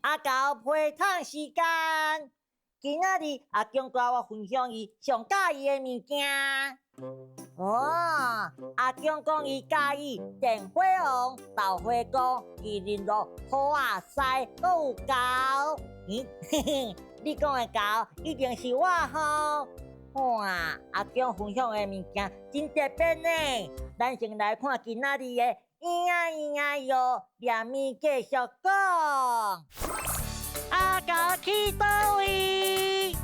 阿猴陪唱時間，今仔日阿強佮我分享伊上佮意的物件。哦，阿強講伊佮意電火王、豆花公、麒麟鹿、虎仔、獅，閣有猴。咦，嘿嘿，你講的猴一定是我吼。哇，阿強分享的物件真特別呢。咱先來看今仔日的咿呀咿呀喲，連咪繼續講。阿猴去佗位？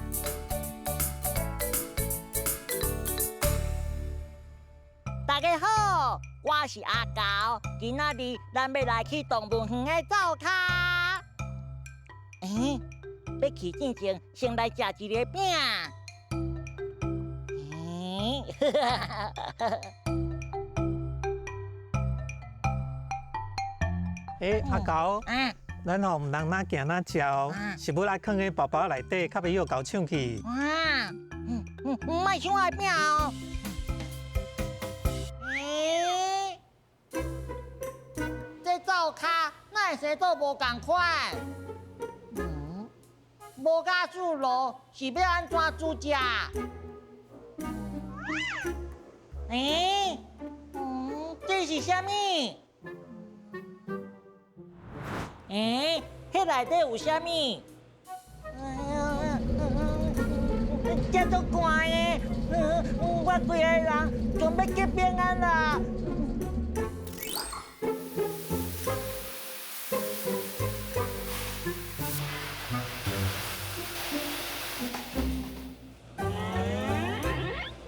大家好，我是阿猴，今仔日咱欲來去動物園的灶跤。欸，欲去之前，先來食一个餅。欸，欸，阿猴，咱吼毋通哪行哪食哦，食物愛囥佇包包內底，較袂予猴搶去。啊，莫搶我的餅哦！欸，這灶跤哪會生做無仝款？無瓦斯爐是欲按怎煮食？欸，這是啥物？欸，彼內底有啥物？這足寒的，我規个人準欲結冰啊啦！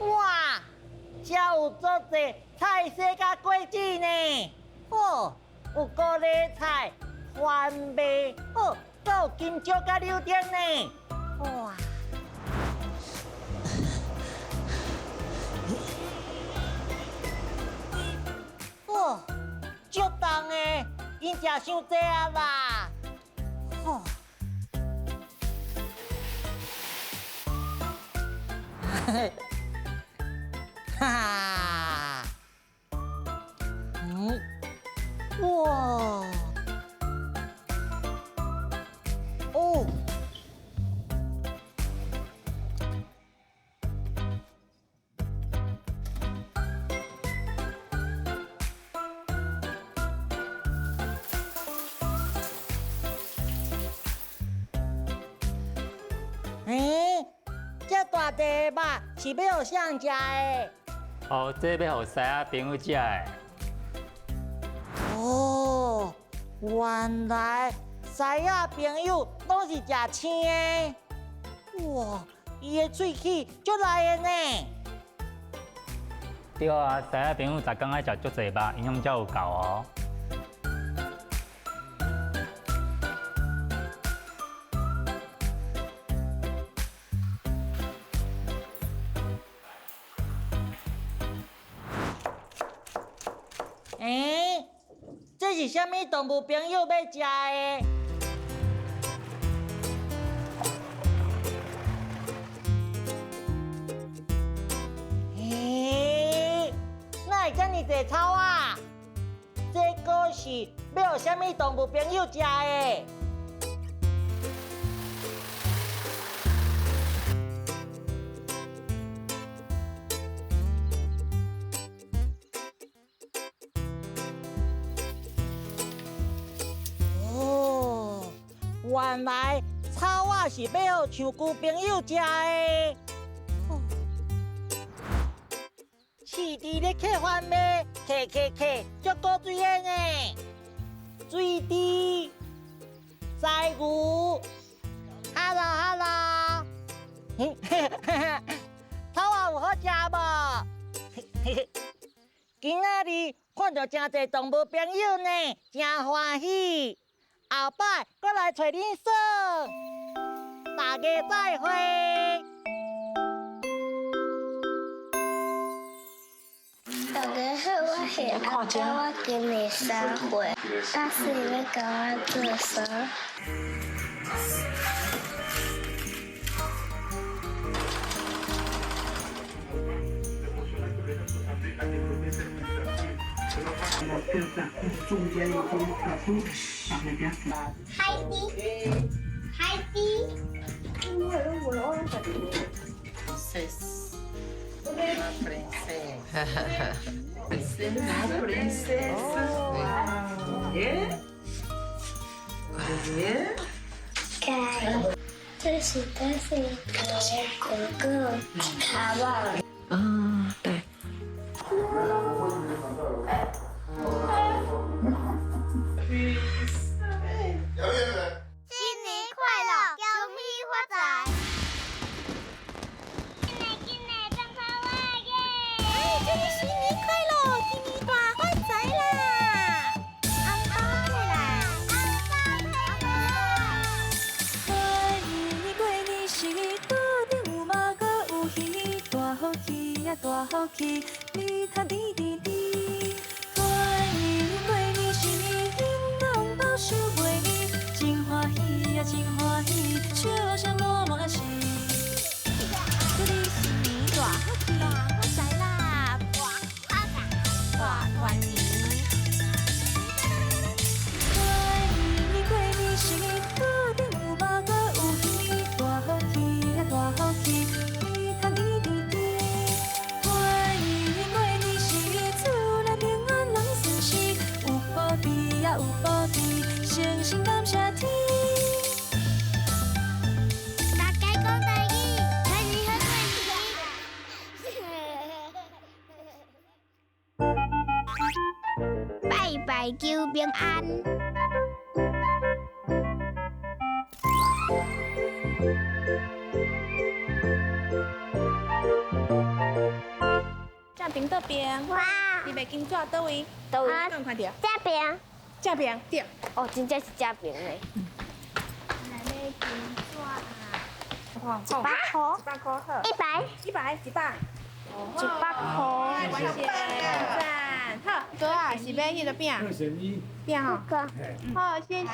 哇，遮有足濟菜色佮果子呢！哦，有高麗菜、番麥，哦，閣有金蕉佮柳丁呢！哇！哦，足重的，𪜶食傷濟啊啦！哦，哈哈，哇，哦。欸，這大塊的肉是欲予啥人食的？哦，這欲予獅仔朋友食的。哦，原來獅仔朋友攏是食青的。哇，伊的喙齒足利的呢。對啊，獅仔朋友逐工愛食足濟肉，營養才有夠哦。欸，這是啥物動物朋友欲食的？欸，哪會遮爾濟草啊？這閣是欲予啥物動物朋友食的？哦，原來草仔是欲予香菇朋友食的。飼佇咧客飯賣，客客客，足古錐的呢。水豬、獅牛，Hello Hello，草仔有好食無？今仔日看著誠濟動物朋友呢，誠歡喜。後擺閣來揣恁耍，大家再會。大家家好，我是阿寶，我今年3歲，大師欲教我做啥？海底，海底。这是这是哥哥卡哇。嗯，对。新年快乐，恭喜发财！今年今年真好啊耶！哎，祝你新年快乐，今年大发财啦！红包拿来，红包拿来！过年过年时，桌顶有肉阁有鱼，大福气啊大福气，蜜糖甜甜甜。过年过年时，囡仔红包收袂离，真欢喜啊真欢喜，笑声满满是。祝你新年大福气，大发财啦！大发财，大团圆。过年过年时，桌顶有肉阁有鱼，大福气啊大福气，蜜糖甜甜甜。过年过年时，厝内平安人顺遂，有保庇啊有保庇，诚心感谢天。大家講台語，開始好過年。拜拜求平安。正边倒边，哇！你袂金纸佗位？佗位？敢有看著？這邊。這邊對。哦，真正是這邊嘞。來買金紙啊！100塊。100塊好。一百。一百，一百。 100塊。謝謝，讚。好，哥啊，是買彼个餅。餅吼。好，謝謝，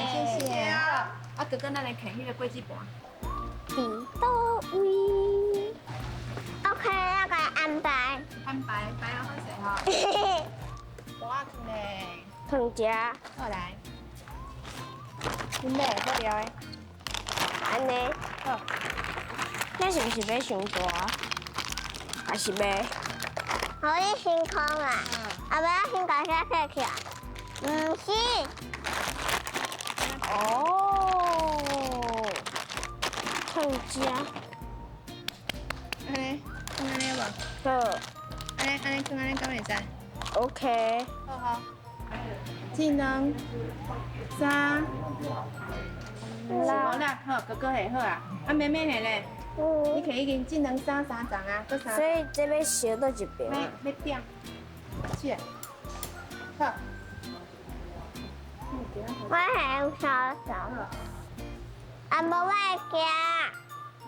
謝謝。啊，哥哥，咱來看彼个果子盤。佇佗位？OK，我共伊安排。安排，排好勢吼。盤仔囥咧。放這。好來。恁買好料的。按呢。好。那是毋是欲伤大？還是欲？我你先空啊，啊欲我先共寫起來。毋是。哦。放這。按呢，放按呢無？好。按呢按呢放按呢，敢會使？OK。好好。一、兩、三、四、五啦，好，哥哥下好啊。啊，妹妹下咧？你摕已經一、兩、三三層啊，閣三。所以這欲燒佗一邊啊？欲點。是。好。我係用手手。啊，無我會驚。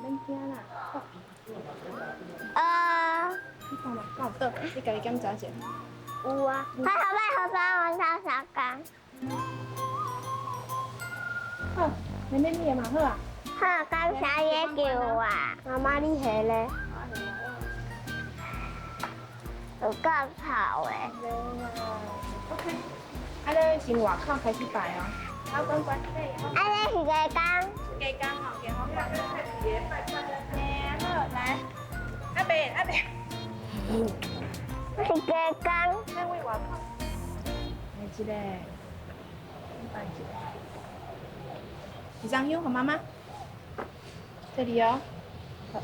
免驚啦。你看嘛，敢有倒？你家己檢查一下。有啊。我好歹好幫我手手工。好，妹妹你也嘛好啊。好，感謝野救啊！媽媽你下咧？有夠臭的。 OK，啊，你先外口開始擺哦。好，關關。啊，這是雞公。雞公吼，雞公。好，來。阿伯，阿伯。是雞公。咱位外口。來一個，擺一個。一張香，予媽媽。這裡哦。好。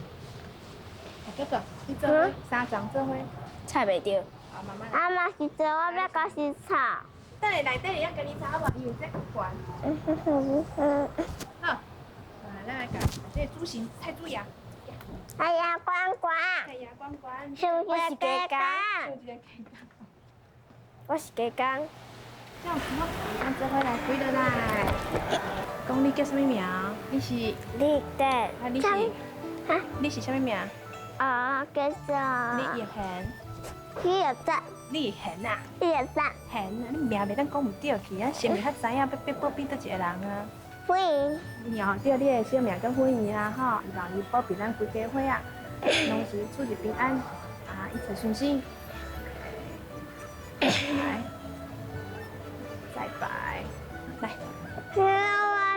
哥哥，你做伙三層做伙。菜袂著。阿媽是做，我欲閣是炒。等下內底會曉共你炒無？因為這較懸。好，來，咱來共這個主席蔡主爺。哎呀，關關。太陽關關。是不是雞公？我是雞公。這樣子好，咱做伙來跪落來。講你叫啥物名？你是？李德。啊，你是？哈？你是啥物名？啊，叫做。李奕涵。你會讚。你會賢啊？你會讚。賢啊！你名袂當講毋對去啊，先袂較知影欲保庇佗一個人啊。慧妍。哦，對，你的小名叫慧妍啦吼，希望伊保庇咱規家伙仔，攏是出入平安，啊，一切順心。來，再拜，來。我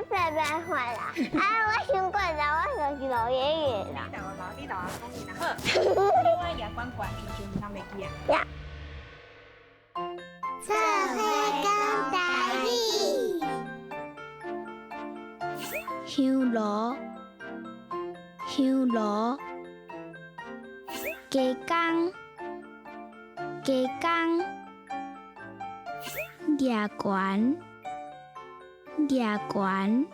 拜拜壞啦！啊，我想過來，我就是老爺爺啦。你老老，你老阿公啦，好。我也管管，親像人袂記啊。呀。做伙講台語。香爐，香爐，雞公，雞公，蜈懸，蜈懸，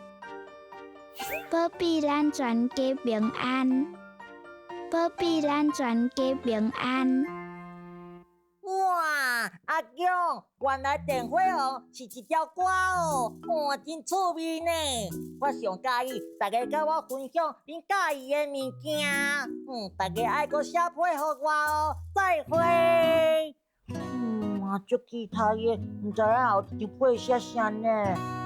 保庇咱全家平安，保庇咱全家平安。哇，阿強，原來電火王是一條歌哦，哇，真趣味呢。我上佮意大家佮我分享恁佮意的物件，大家愛閣寫批予我哦，再會。哇，足期待的，毋知影後一批寫啥呢？